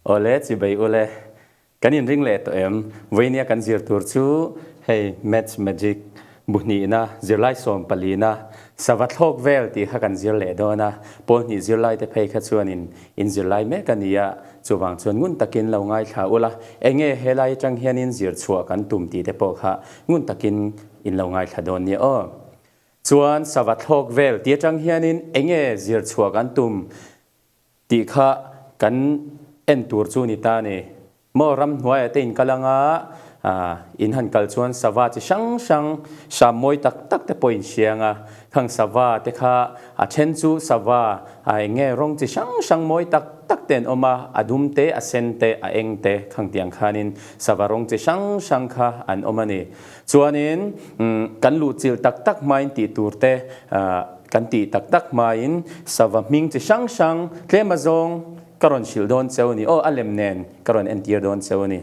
Awle, chibai ule. Kan inring leh tawh em? Vawinia kan zir tur chu hei Maths Magic bu hnihna, zirlai sawm palina, sava thlawk vel tih kha kan zir leh dawn a. Pawl hnih zirlai te phei kha chuanin in zirlai mek a ni a, chuvang chuan ngun takin lo ngaithla ula, enge helai atang hianin zir chhuah kan tum tih te pawh kha ngun takin in lo ngaithla dawn nia aw. Chuan sava thlawk vel tih atang hianin enge zir chhuah kan tum Tih kha kan en tur chu ni ta ni. Maw ramhnuaiah te in kal anga in han kal chuan sava chi hrang hrang hram mawi tak tak te pawh in hria anga khang sava te kha a then chu sava eng nge rawng chi hrang hrang mawi tak tak te an awm a, a dum te, a sen te, a eng te khang tiang khanin sava rawng chi hrang hrang kha an awm a ni. Chuanin kan luhchilh tak tak hmain tih tur te Kan tih tak tak hmain sava hming chi hrang hrang tlem azawng ka rawn hrilh dawn cheu a ni. Aw, a lem nen ka rawn entir dawn cheu a ni.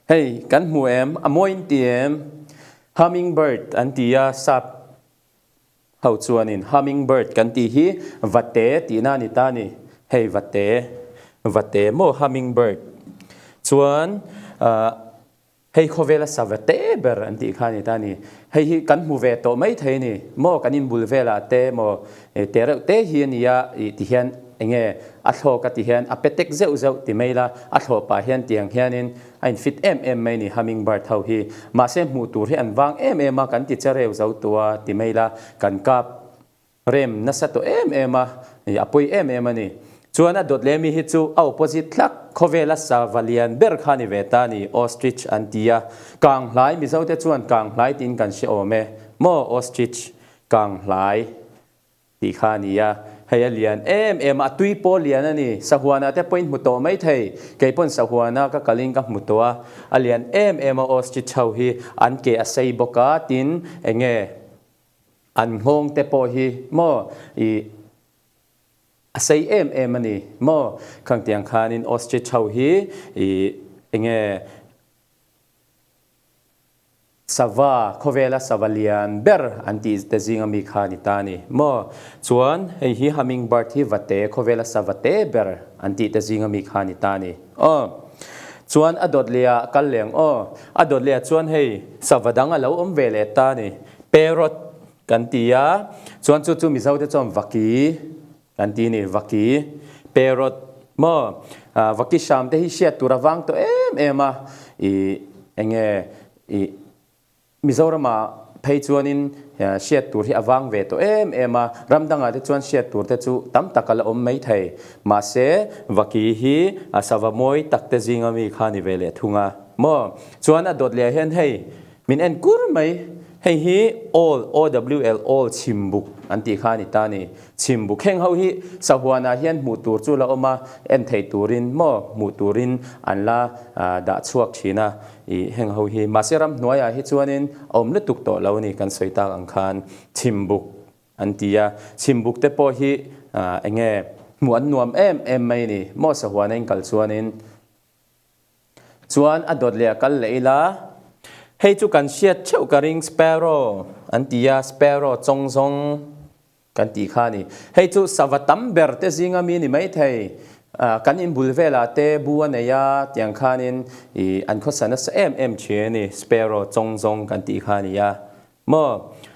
Hei, kan hmu em? A mawi in ti em? Hummingbird an ti a, sap ho chuanin hummingbird kan tih hi vate tihna a ni ta a ni. Hei vate, vate maw hummingbird chuan ah. Hei khawvela sava te ber an tih kha a ni ta a ni. Hei hi kan hmu ve tawh mai thei a ni. Maw kan inbul velah te maw te reuh te hi a ni a ih ti hian eng nge a thlawk a ti hian a pe tek zeuh zeuh ti mai la, a thlawh pah hian tiang hianin a infit em em mai a ni hummingbird ho hi. Mahse hmuh tur hi an vang em em a kan ti che reu zo tua ti mai la kan kap Rem nasa tawh em em a, a pawi em em a ni. Chuan a dawt leh mi hi chu a opposite hlak, khawvela sava lian ber kha ni ve ta a ni, ostrich an ti a. Kanghlai, Mizote chuan kanghlai tiin kan hre awm e, maw ostrich, kanghlai tih kha a ni a. Hei a lian em em a, a tui pawh lian a ni. Sahuanah te pawhin hmu tawh mai thei, kei pawn sahuana ka kalin ka hmu tawh a, a lian em em a ostrich ho hi, an ke a sei bawk a, tin eng nge, An nghawng te pawh hi maw i a sei em em a ni maw? Khang tiang khanin ostrich ho hi i enge sava khawvela sava lian ber an tih te zinga mi kha ni ta a ni maw? Chuan hei hi hummingbird hi vate khawvela sava te ber an tih te zinga mi kha ni ta a ni aw. Chuan a dawt leh ah kal leng aw. A dawt leh ah chuan hei sava dang a lo awm ve leh ta a ni. Parrot kan ti a, chuan chu chu Mizo te chuan vaki kan ti a ni, vaki, parrot maw, vaki hram te hi hriat tur a vang tawh em em a, ih eng nge ih Mizorama phei chuanin hriat tur hi a vang ve tawh em em a, ram dangah te chuan hriat tur te chu tam tak a la awm mai thei, mahse vaki hi sava mawi tak te zinga mi kha ni ve leh thung a maw, chuan a dawt leh hian hei Min en kur mai. Hei hi Awl, OWL, Awl Chhimbuk an tih kha a ni ta a ni. Chhimbuk heng ho hi sahuanah hian hmuh tur chu la awm a, en theih turin maw hmuh turin an la dah chhuak thin a ih heng ho hi. Mahse ramhnuaiah hi chuanin a awm lutuk tawh lo a ni kan sawi tak ang khan Chhimbuk an ti a. Chhimbuk te pawh hi eng nge hmuh an nuam em em mai a ni maw sahuana in kal chuanin. Chuan a dawt leh a kal leh ila, hei chu kan hriat theuh ka ring sparrow an ti a, sparrow chawng zawng kan tih kha a ni. Hei chu sava tam ber te zinga mi ni maithei, kan inbul velah te bu a nei a tiang khanin ih an khawsa nasa em em thin a ni, sparrow chawng zawng kan tih kha a ni a. Maw?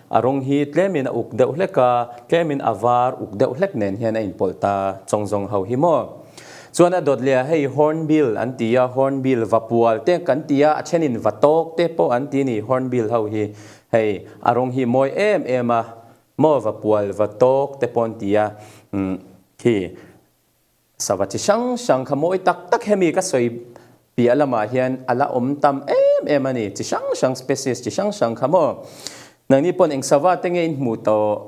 A rawng hi tlemin a uk deuh hlek a, tlemin a var uk deuh hlek nen hian a inpawlh ta chawng zawng ho hi maw? Chuan a dawt leh ah hei hornbill an ti a, hornbill vapual te kan ti a, a thenin vatawk te pawh an ti a ni hornbill ho hi. Hei a rawng hi mawi em em a, maw vapual vatawk te pawh an ti a, umm khi Sava chi hrang hrang kha mawi tak tak hemi ka sawi piah lamah hian a la awm tam em em a ni, chi hrang hrang species chi hrang hrang kha maw. Nangni pawn eng sava te nge in hmuh tawh?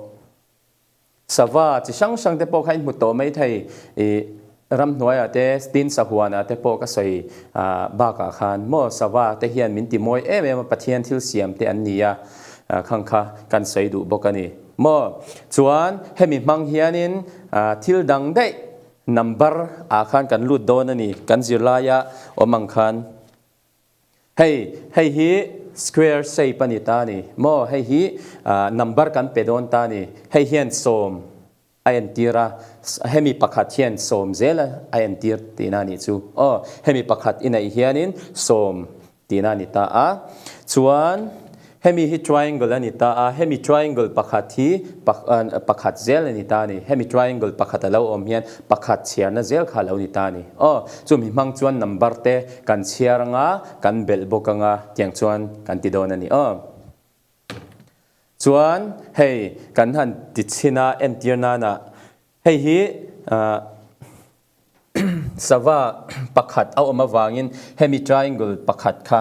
Sava chi hrang hrang te pawh kha in hmu tawh mai thei ih ramhnuaiah te tin sahuanah te pawh ka sawi bakah khan maw sava te hian min ti mawi em em a Pathian thil siam te an ni a khang kha kan sawi duh bawk a ni. Maw? Chuan hemi hmang hianin thil dang daih number ah khan kan lut dawn a ni, kan zirlaia awm ang khan. Hei, hei hi square shape a ni ta a ni. Maw? Hei hi number kan pe dawn ta a ni. Hei hian sawm. a entir a, hemi pakhat hian sawm zel a entir tihna a nih chu. Aw, hemi pakhat i neih hianin sawm tihna a ni ta a. Chuan hemi hi triangle a ni ta a, hemi triangle pakhat hi pakhat zel a ni ta a ni. Hemi triangle pakhat a lo awm hian pakhat chhiarna zel kha a lo ni ta a ni. Aw, chumi hmang chuan number te kan chhiar anga, kan belh bawk anga tiang chuan kan ti dawn a ni. Aw. Chuan hei kan han ti chhin a entir nana hei hi sava pakhat a awm avangin hemi triangle pakhat kha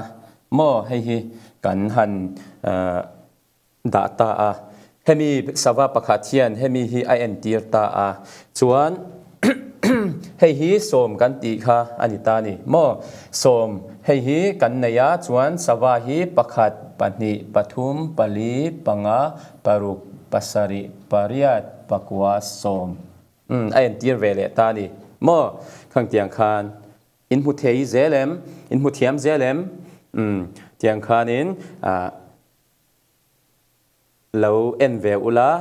maw hei hi kan han dah ta a hemi sava pakhat hian hemi hi a entir ta a chuan Hei hi sawm kan tih kha a ni ta a ni maw? Sawm, hei hi kan nei a, chuan sava hi pakhat, pahnih, pathum, pali, panga, paruk, pasarih, pariat, pakua, sawm. Umm, a entir ve leh ta a ni maw? Khang tiang khan in hmu thei zel em? In hmu thiam zel em? Umm, tiang khanin ah. Lo en ve ula,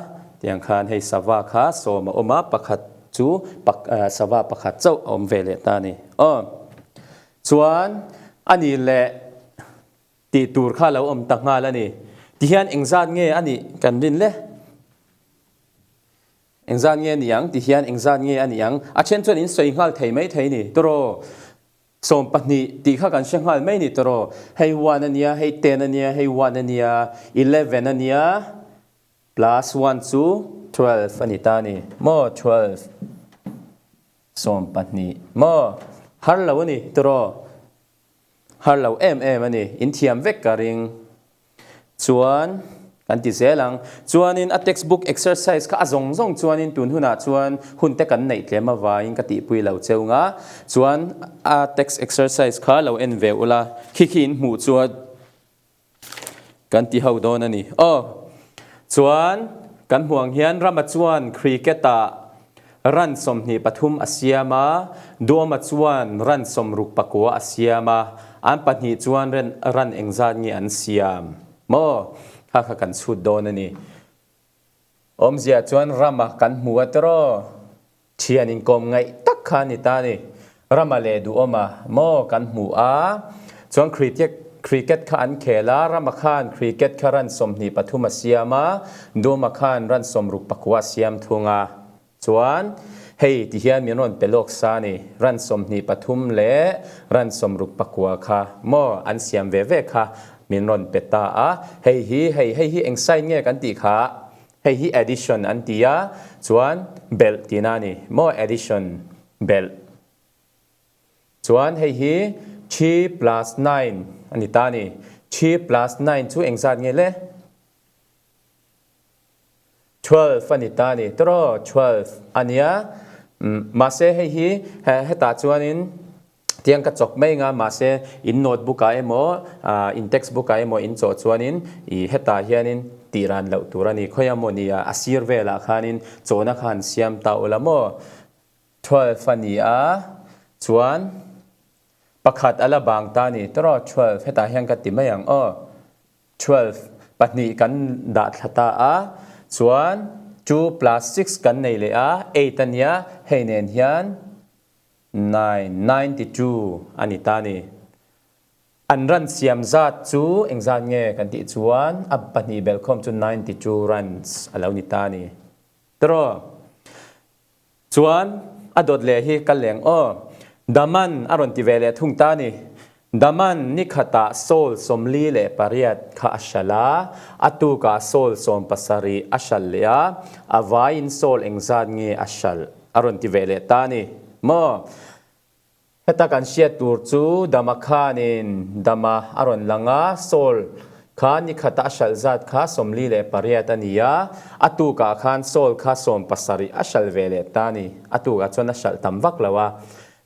tiang khan hei sava kha sawm a awm a, pakhat chu sava pakhat chauh a awm ve leh ta a ni. Aw. Chuan a nih leh tih tur kha lo awm ta nghal a ni. Tihian engzat nge a nih kan rin le? Engzat nge a ni ang? Tihian engzat nge a ni ang? A then chuan in sawi nghal thei mai thei ni. Tawraw. 12 tih kha kan hre nghal mai ni tawraw, hei one a nia, hei ten a nia, hei one a nia, 11 a nia, plus one chu 12 a ni ta a ni maw, 12, 12 maw, har lo a ni tawraw, har lo em em a ni, in thiam vek ka ring. Chuan kan ti zel ang. Chuanin a textbook exercise kha a zawng zawng chuanin tun hunah chuan hun te kan neih tlem avangin ka tihpui lo cheu nga. Chuan a text exercise kha lo en ve ula, khi khi in hmuh chuan kan ti ho dawn a ni. Aw. Chuan kan hmuh ang hian Rama chuan cricket ah Ran 23 a siam a, Duama chuan ran 64 a siam a, an pahnih chuan ran engzat nge an siam maw? Kha kha kan chhut dawn a ni. Awmzia chuan Rama kan hmu a tiraw? Thian inkawm ngaih tak kha a ni ta a ni. Rama leh Duhawma maw kan hmu a, chuan cricket kha an khel a, Rama khan cricket kha ran 23 a siam a, Duhawma khan ran 64 a siam thung a. Chuan hei ti hian min rawn pe lawk sa a ni, ran 23 leh ran 64 kha maw an siam ve ve kha min rawn pe ta a, hei hi hei hei hi eng sign nge kan tih kha, hei hi addition an ti a, chuan belh tihna a ni maw addition. Belh. Chuan hei hi three plus nine a ni ta a ni. Three plus nine chu engzat nge le? 12 a ni ta a ni. Tawraw 12 a nia. Mahse hei hi hetah chuanin tiang ka chawk mai anga mahse in notebook ah emaw in textbook ah emaw in chawh chuanin i hetah hianin tih ran loh tur a ni. Khawiah maw nia a sir velah khanin chawhna kha han siam ta ula maw? 12 a ni a, chuan pakhat a la bang ta a ni. Tawraw 12 hetah hian ka ti mai ang aw. 12 pahnih kan dah thla ta a, chuan two plus six kan nei leh a, eight a nia, hei nen hian nine, 92 a ni ta a ni. An run siam zat chu engzat nge kan tih chuan a pahnih belhkhawm chu 92 runs a lo ni ta a ni. Tawraw. Chuan a dawt leh hi ka leng aw. Daman a rawn ti ve leh thung ta ni. Daman ni khatah sawl 48 kha a hral a, a tukah sawl 17 a hral leh a, a vaiin sawl engzat nge a hral a rawn ti ve leh ta ni maw? Heta kan hriat tur chu Dama khanin Dama a rawn lang a, Saul kha ni khata a hralh zat kha 48 a ni a, a tukah khan Saul kha 17 a hralh ve leh ta a ni. A tukah chuan a hralh tam vak lo a.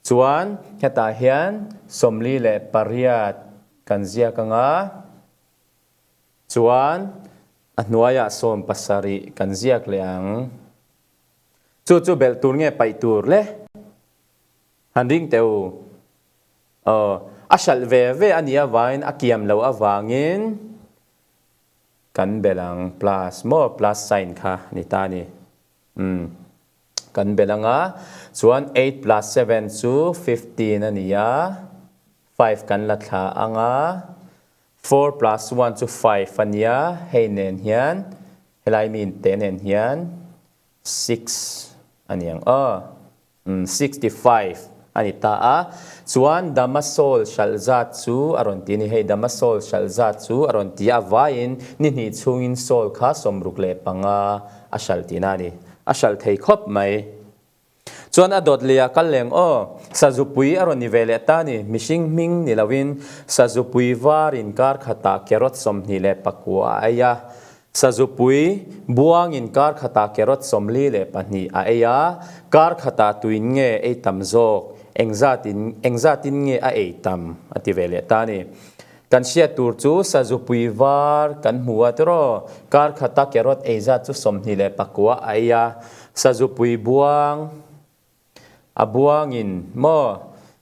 Chuan hetah hian 48 kan ziak ang a, chuan a hnuaiah 17 kan ziak leh ang. Chu chu belh tur nge paih tur le? Han ring teh u. Aw, a hralh ve ve a nih avangin a kiam loh avangin kan belh ang plus maw plus sign kha ni ta a ni. Umm. kan belh anga chuan eight plus seven chu 15 a ni a, five kan la thla anga four plus one chu five a nia, hei nen hian helai mi te nen hian six a ni ang aw. 65 a ni ta a, chuan Damasol hralh zat chu a rawn ti a ni. Hei Damasol hralh zat chu a rawn ti a, vaiin ni hnih chhungin Saul kha 65 a hralh tihna a ni. A hralh thei khawp mai. Chuan a dawt leh a kal leng aw, Sazupui a rawn ni ve leh ta a ni. Mihring hming ni loin Sazupui var inkar khatah carrot 29 a ei a, Sazupui buangin kar khatah carrot 42 a ei a, kar khatah tuin nge ei tam zawk, engzatin engzatin nge a ei tam a ti ve leh ta a ni. Kan hriat tur chu Sazupui var kan hmu a tiraw, kar khata carrot ei zat chu 29 a ei a, Sazupui buang A buangin, Maw,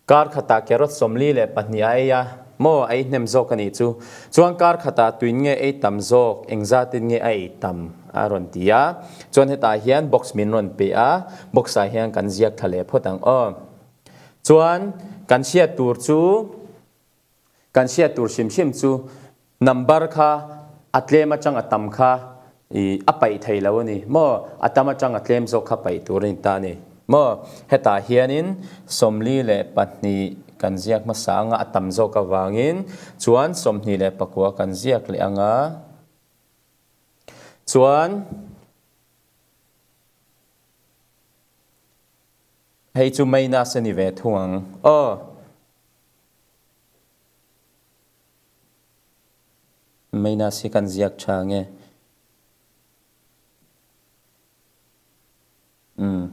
kar khatah carrot 42 a ei a, maw, a ei hnem zawk a nih chu. Chuan kar khatah tuin nge ei tam zawk, engzatin nge a ei tam? a rawn ti a. Chuan hetah hian box min rawn pe a, box ah hian kan ziak thla leh phawt ang aw. Chuan kan hriat tur chu, Kan hriat tur hrim hrim chu number kha a tlem atang a tam kha i a paih thei lo a ni maw? A tam atang a tlem zawk kha paih tur a ni ta a ni maw? Hetah hianin 42 kan ziak hmasa anga a tam zawk avangin chuan 29 kan ziak leh anga chuan hei chu minus a ni ve thung ang aw. Minus hi kan ziak tha nge? Umm.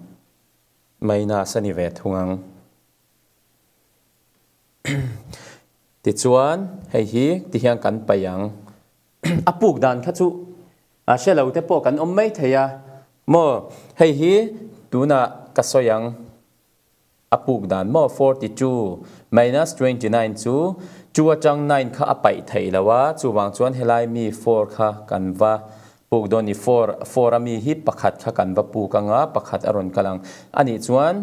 Minus a ni ve thung ang. Tichuan, hei hi tihian kan paih ang. A puk dan kha chu a hre lo te pawh kan awm mai thei a. Maw, hei hi tunah ka sawi ang. A puk dan maw 42 minus 29 chu two atang nine kha a paih theih lo a, chuvang chuan helai mi four kha kan va puk dawn ni, four four a mi hi pakhat kha kan va puk anga pakhat a rawn kal ang a nih chuan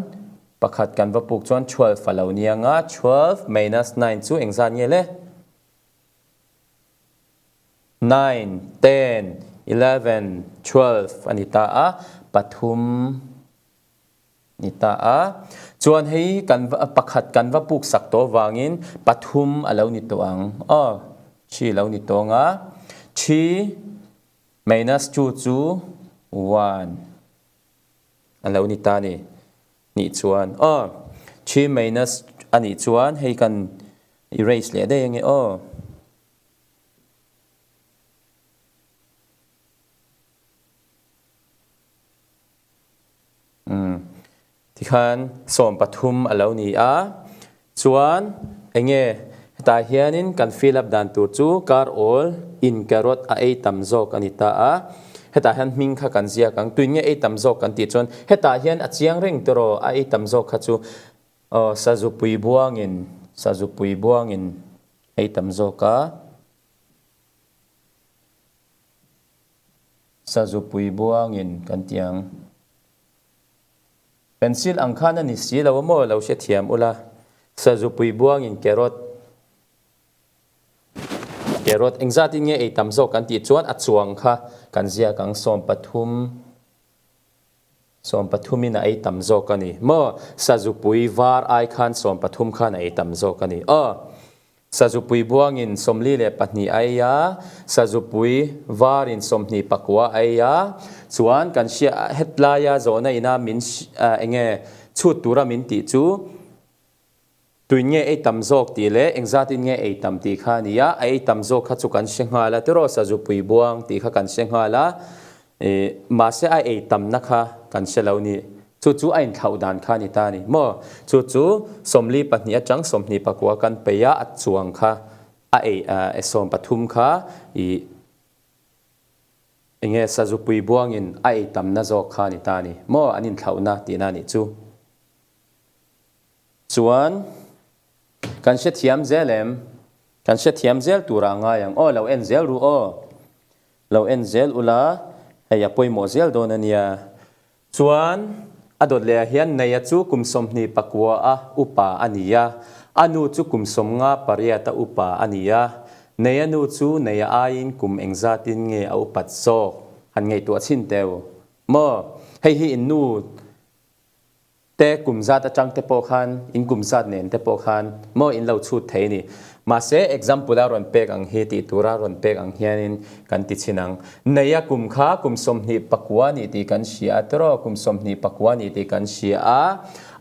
pakhat kan va puk chuan 12 a lo ni anga 12 minus nine chu engzat nge le? Nine, ten, 11, 12 a ni ta a, pathum. Ni ta a. Chuan hei kan va pakhat kan va puk sak tawh vangin pathum a lo ni tawh ang. Aw, thi a lo ni tawh ang a. Thi minus two chu one a lo ni ta ni. Nih chuan aw, thi minus a nih chuan hei kan erase leh daih ange aw. Umm tikhan 13 a lo ni a, chuan enge hetah hianin kan fill up dan tur chu kar awl in carrot a ei tam zawk a ni ta a, hetah hian hming kha kan ziak ang, tuin nge ei tam zawk kan tih chuan hetah hian a chiang reng tawh a ei tam zawk kha chu aw sazupui buangin sazupui buangin ei tam zawk a. Sazupui buangin kan ti ang. Pencil ang khan a ni si lo a maw lo hrethiam ula. Sazupui buangin carrot carrot engzatin nge ei tam zawk kan tih chuan a chuang kha kan ziak ang 13 13 in a ei tam zawk a ni maw. Sazupui var ai khan 13 khan a ei tam zawk a ni aw. Sazupui buangin 42 a ei a, Sazupui varin 29 a ei a, chuan kan hria hetlaia zawhna ina min enge chhut tura min tih chu tuin nge ei tam zawk tih leh engzatin nge ei tam tih kha a ni a, a ei tam zawk kha chu kan hre nghal a tiraw Sazupui buang tih kha kan hre nghal a, Mahse a ei tamna kha kan hre lo ni. Chu chu a inthlauh dan kha a ni ta a ni maw? Chu chu 42 atang 29 kan peih a, a chuang kha a ei 13 kha i enge sazupui buangin a ei tamna zawk kha a ni ta a ni maw? An inthlauhna tihna a nih chu. Chuan kan hrethiam zel em? Kan hrethiam zel turah a ngai ang. Aw lo en zel ru aw. Lo en zel ula, hei a pawimawh zel dawn a nia. Chuan A dawt lehah hian Neia chu kum 29 a upa a ni a, a nu chu kum 58 a upa a ni a. Neia nu chu Neia aiin kum engzatin nge a upat zawk? Han ngaihtuah chhin teu maw? Hei hi in nu te kum zat atang te pawh khan in kum zat nen te pawh khan maw in lo chhut thei ni. Mahse example a rawn pek ang hi tih tura rawn pek ang hianin kan ti chhin ang. Neia kum kha kum 29 ni tih kan hria a tiraw kum 24 ni tih kan hria a,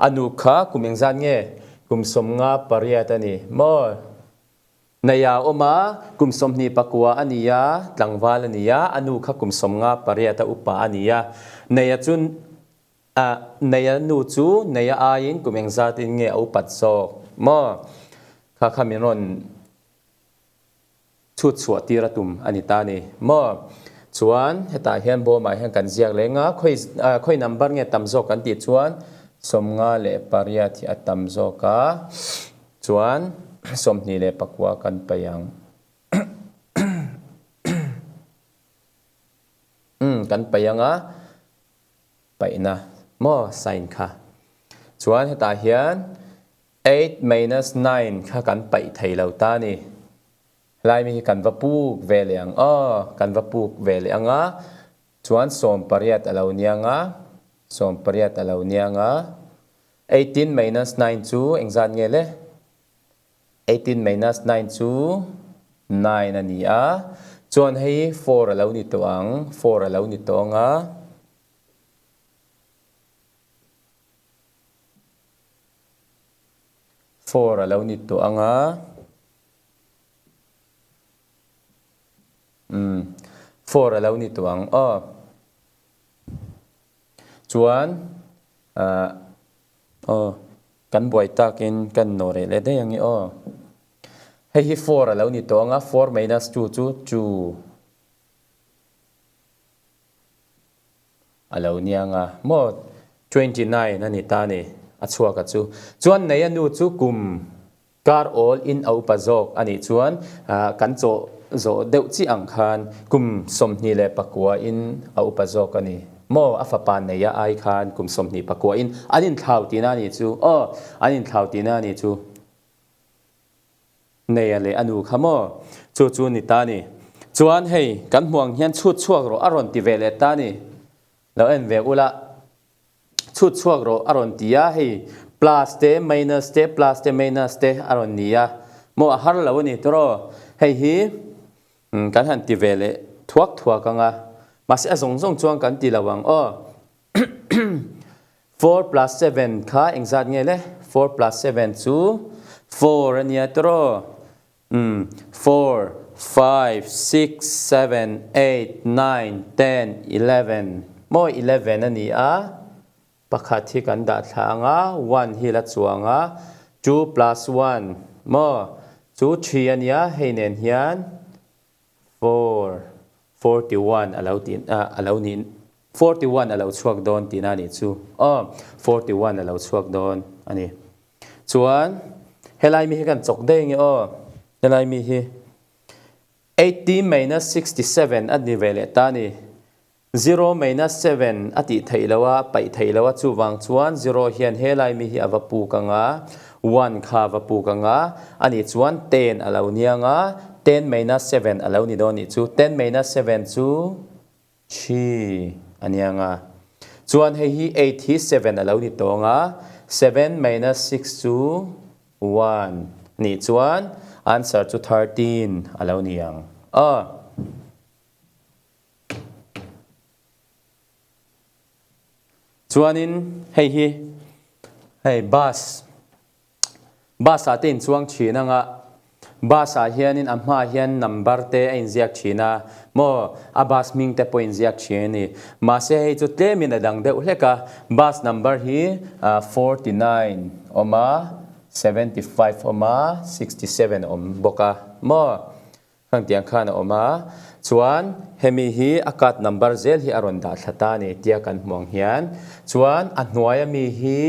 a nu kha kum engzat nge kum 58 a ni maw? Neia awm a, kum 29 a ni a, tlangval a ni a, a nu kha kum 58 a upa a ni a. Neia chu A Neia nu chu Neia aiin kum engzatin nge a upat zawk maw? Kha kha min rawn chhut chhuah tir a tum a ni ta ni maw? Chuan hetah hian bawmah hian kan ziak leng a, khawi khawi number nge tam zawk kan tih chuan 58 hi a tam zawk a, chuan 29 kan paih ang. Umm kan paih ang a. Paihna maw sign kha. Chuan hetah hian eight minus nine kha kan paih thei lo ta ni. Helai mi hi kan va puk ve leh ang aw, kan va puk ve leh ang a. Chuan 18 a lo niang a, 18 a lo niang a. 18 minus nine chu engzat nge le? 18 minus nine chu nine a ni a, chuan hei four a lo ni tawh ang, four a lo ni tawh ang a. Four a lo ni tawh ang a. Umm, four a lo ni tawh ang aw. Chuan, ah, aw. Kan buai takin kan nawh reh leh daih ang i aw. Hei hi four a lo ni tawh ang a, four minus two chu two a lo ni ang a maw 29 a ni ta ni a chhuak a chu. Chuan nei a nu chu kum kar awl in a upa zawk a nih chuan kan chawh zawh deuh chiah ang khan kum 29 in a upa zawk a ni. Maw a fapa neia ai khan kum 29 in an inthlau tihna a nih chu aw an inthlau tihna a nih chu neia leh a nu kha maw chu chu ni ta ni chuan hei kan hmuh ang hian chhut chhuak rawh a rawn ti ve leh ta ni lo en ve ula chhut chhuak rawh a rawn ti a hei plus te minus te plus te minus te a rawn ni a maw a har lo a ni tawraw hei hi Kan han ti ve leh thuak thuak ang a, mahse a zawng zawng chuan kan ti lo ang aw. Four plus seven kha engzat nge le? Four plus seven chu four a nia tawraw. Umm, four, five, six, seven, eight, nine, ten, eleven. Maw eleven a ni a, pakhat hi kan dah thla ang a, one hi la chuang a, two plus one maw chu three a nia hei nen hian four, 41 a lo tih a lo nih 41 a lo chhuak dawn tihna a nih chu aw 41 a lo chhuak dawn a ni. Chuan helai mi hi kan chawk daih nge aw helai mi hi 80 minus 67 a ni ve leh ta a ni. Zero minus seven a tih theih loh a, paih theih loh a, chuvang chuan zero hian helai mi hi a va puk ang a, one kha a va puk ang a, ani chuan ten a lo ni ang a, ten minus seven a lo ni dawn nih chu, ten minus seven chu three a ni ang a, chuan hei hi eight hi seven a lo ni tawh ang a, seven minus six chu one nih chuan answer chu 13 a lo ni ang a. Chuanin hei hi hei bus bus ah te inchuang thin anga bus ah hianin a hmaah hian number te a inziak thin a maw a bus hming te pawh inziak thin a ni mahse hei chu tlemin a dang deuh hlek a bus number hi 49 awm a 75 awm a 67 awm bawk a maw. Hengtiang khan a awm a, chuan hemi hi a card number zel hi a rawn dah thla ta a ni tia kan hmuh ang hian chuan a hnuaia mi hi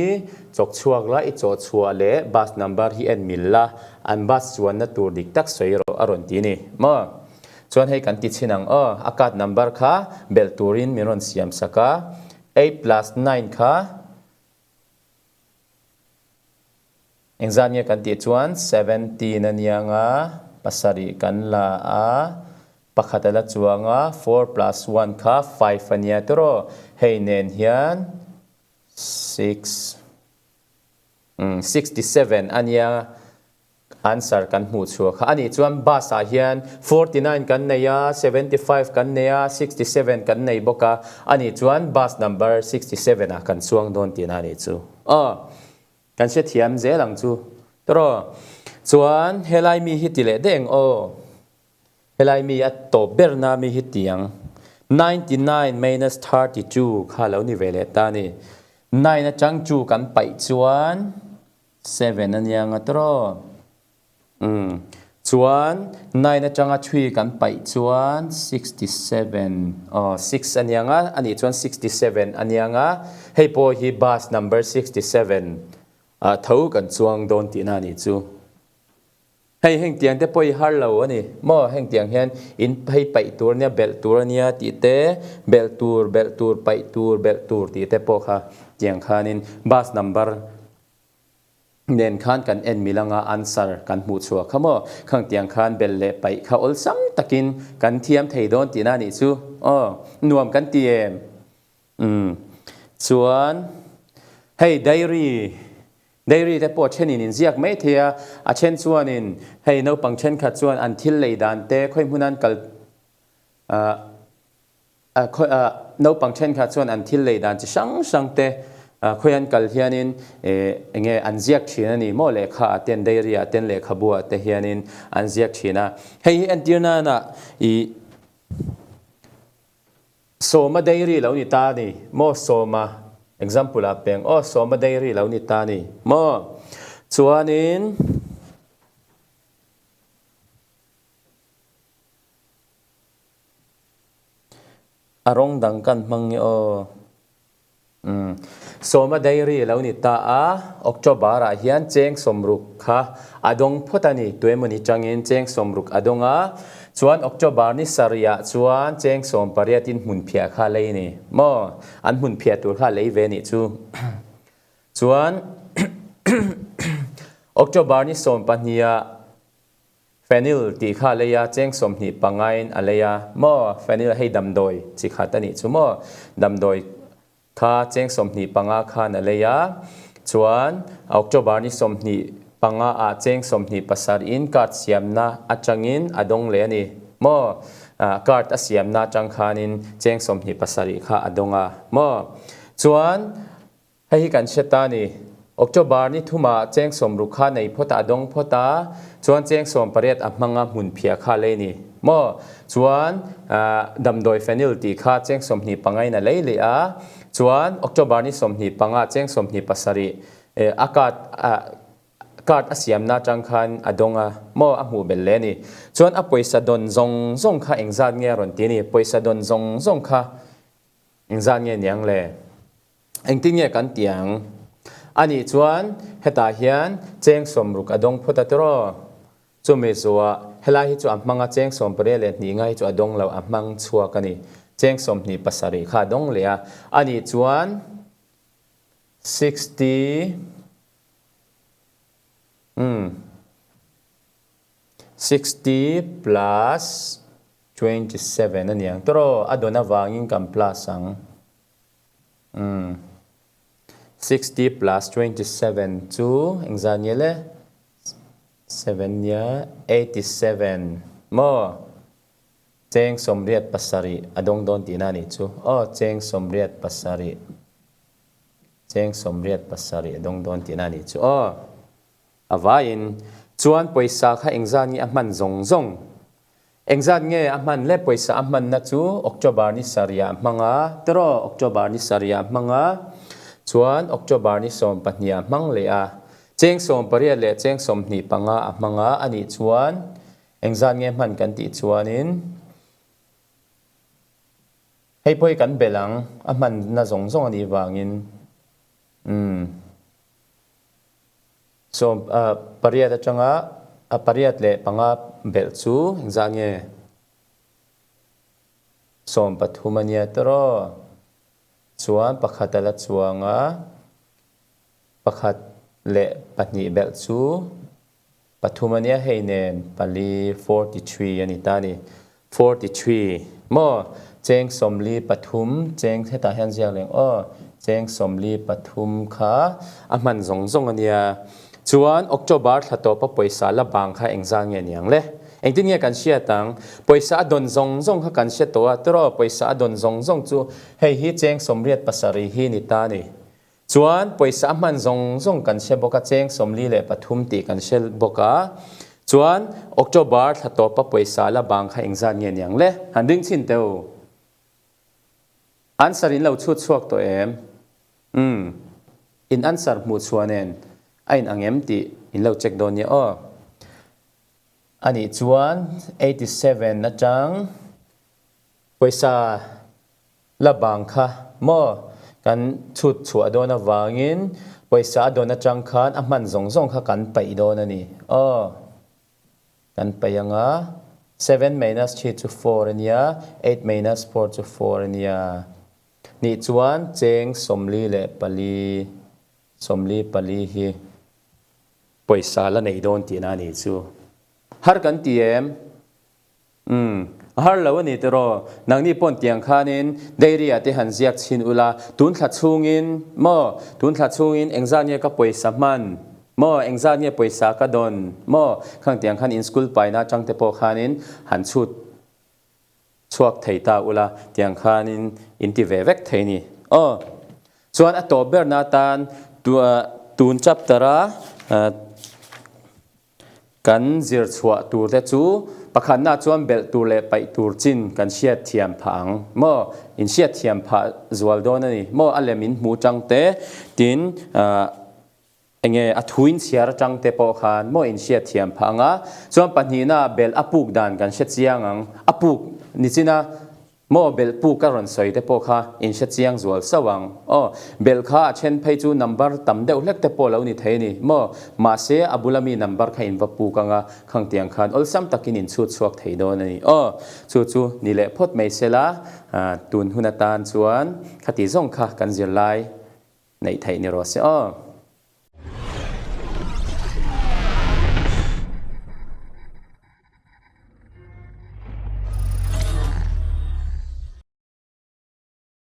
chawk chhuak la i chawh chhuah leh bus number hi en mil la an bus chuanna tur dik tak sawi rawh a rawn ti a ni maw. Chuan hei kan ti chhin ang aw, a card number kha belh turin min rawn siam sak a, eight plus nine kha. Engzat nge kan tih chuan 17 a nia nga, pasarih kan la a, pakhat a la chuang a, four plus one kha five a nia tawh, hei nen hian six, 67 a nia. Answer kan hmuh chhuah kha a nih chuan bus ah hian 49 kan nei a, 75 kan nei a, 67 kan nei bawk a, a nih chuan bus number 67 ah kan chuang dawn tihna a nih chu. Aw, kan hrethiam zel ang chu. Tawraw, chuan helai mi hi ti leh daih ang aw. Helai mi a tawp berna mi hi ti ang. 99 minus 32 kha lo ni ve leh ta a ni. Nine atang chu kan paih chuan Seven a nia nga tawh. Umm. Chuan nine atanga three kan paih chuan 67, aw six a nia nga, a nih chuan 67 a nia nga. Hei pawh hi bus number 67 ah tho kan chuang dawn tihna a nih chu. Hei hengtiang te pawh i har lo a ni maw? Hengtiang hian in hei paih tur a nia, belh tur a nia tih te, belh tur, belh tur, paih tur, belh tur tih te pawh kha tiang khanin bus number nen khan kan en mil anga answer kan hmuh chhuah kha maw? Khangtiang khan belh leh paih kha awlsam takin kan thiam thei dawn tihna a nih chu. Aw, nuam kan ti em? Umm. Chuan hei diary, diary te pawh thenin in ziak mai thei a, a then chuanin hei naupang thenkhat chuan an thil lei dan te khawi hmun an kal ah khawi ah naupang thenkhat chuan an thil lei dan chi hrang hrang te khawi an kal hianin eh enge an ziak thin a ni maw lehkha ah ten diary ah ten lehkhabu ah te hianin an ziak thin a. Hei hi entir nana ih Sawma dairy lo ni ta a ni maw? Sawma example ah peng aw, sawma dairy lo ni ta a ni maw? Chuanin a rawng dang kan hmang nge aw. Umm. Sawma dairy lo ni ta a, October ah hian cheng sawmruk kha a dawng phawt a ni. Tuemawni tangin cheng sawmruk a dawng a, chuan October ni sarih ah chuan cheng sawm pariat in hmun phiah kha a lei ni maw? An hmun phiah tur kha a lei ve nih chu. Chuan October ni 12 ah Phenyl tih kha a lei a, cheng 25 in a lei a maw? Phenyl hei damdawi chi khat a nih chu maw? Damdawi kha cheng 25 khan a lei a, chuan October ni 25 ah cheng 27 in card siamna atangin a dawng leh a ni maw? Card a siamna atang khanin cheng 27 kha a dawng a maw? Chuan Hei hi kan hre ta ni. October ni thumah cheng 60 kha nei phawt a, a dawng phawt a, chuan cheng 18 a hmang a hmun phiah kha a lei ni. Maw? Chuan damdawi phenyl tih kha cheng 25 in a lei leh a, chuan October ni 25 cheng 27 a card card a siamna atang khan a dawng a, maw a hmuh belh leh a ni. Chuan a pawisa dawn zawng zawng kha engzat nge a rawn ti a ni? Pawisa dawn zawng zawng kha engzat nge niang le? Engtin nge kan ti ang? Anih chuan hetah hian cheng 60 a dawng phawt a tiraw? Chumi zuah helai hi chu a hmang a, cheng 82 ngai hi chu a dawng lo, a hmang chhuak a ni. Cheng 27 kha a dawng leh a. Anih chuan 60 umm 60 plus 27 a ni ang tiraw? A dawn avangin kan plus ang. Umm. 60 plus 27 chu engzat nge le? 7 nia 87 maw? Cheng 87 a dawng dawn tihna a nih chu. Aw, cheng 87. Cheng 87 a dawng dawn tihna a nih chu. Aw. A vaiin chuan pawisa kha engzat nge a hman zawng zawng? Engzat nge a hman le? Pawisa a hmanna chu October ni sarih ah hmang a, tiraw? October ni sarih ah hmang a, chuan October ni 12 ah hmang leh a. Cheng 18 leh cheng 25 a hmang a, a nih chuan engzat nge hman kan tih chuanin hei pawh hi kan belh ang, a hmanna zawng zawng a nih vangin. Umm. 18 atanga a 85 belh chu engzah nge? 13 a nia tawh. Chuan pakhat a la chuang a, pakhat. leh pahnih belh chu pathum a nia, hei nen pali 43 a ni ta a ni. 43 maw? Cheng 43 cheng hetah hian ziak leng aw, cheng 43 kha a hman zawng zawng a nia. Chuan October thla tawpa pawisa la bang kha engzah nge niang le? Engtin nge kan hriat ang? Pawisa a dawn zawng zawng kha kan hre tawh a, tiraw? Pawisa a dawn zawng zawng chu hei hi cheng 87 hi ni ta a ni. Chuan pawisa a hman zawng zawng kan hre bawk a, cheng 43 tih kan hre bawk a. Chuan October thla tawpa pawisa la bang kha engzat nge niang le? Han ring chhin teh u. Answer in lo chhut chhuak tawh em? Umm. In answer hmuh chhuah nen a in ang em tih in lo check dawn nia aw. Anih chuan 87 atang pawisa La bang kha maw kan chhut chhuah dawn avangin pawisa a dawn atang khan a hman zawng zawng kha kan paih dawn a ni. Aw, kan paih ang a, seven minus three chu four a nia, eight minus four chu four a nia. Nih chuan cheng 44, 44 hi pawisa la nei dawn tihna a nih chu. Har kan ti em? Umm, a har lo a ni tiraw? Nangni pawn tiang khanin dairy ah te han ziak chhin ula, tun thla chhungin maw, tun thla chhungin engzat nge ka pawisa hman maw, engzat nge pawisa ka dawn maw, khang tiang khan in school paina atang te pawh khanin han chhut chhuak thei ta ula, tiang khanin in ti ve vek thei ni. Aw, chuan a tawp berna atan tun chapter a Kan zir chhuah tur te chu pakhatna chuan belh tur leh paih tur chin kan hriat thiam phah ang maw? In hriat thiam phah zual dawn a ni maw? A lem in hmuh tang te tin enge a thu in chhiar atang te pawh khan maw in hriat thiam phah ang a. Chuan pahnihna belh a puk dan kan hre chiang ang. A puk ni chin a Maw belh puk a rawn sawi te pawh kha in hre chiang zual sauh ang. Aw, belh kha a then phei chu number tam deuh hlek te pawh lo ni thei a ni maw? Mahse, a bula mi number kha in va puk ang a, khang tiang khan awlsam takin in chhut chhuak thei dawn a ni. Aw, chu chu ni leh phawt mai sela, tun hun atan chuan khati zawng kha kan zirlai neih theih ni rawh se aw.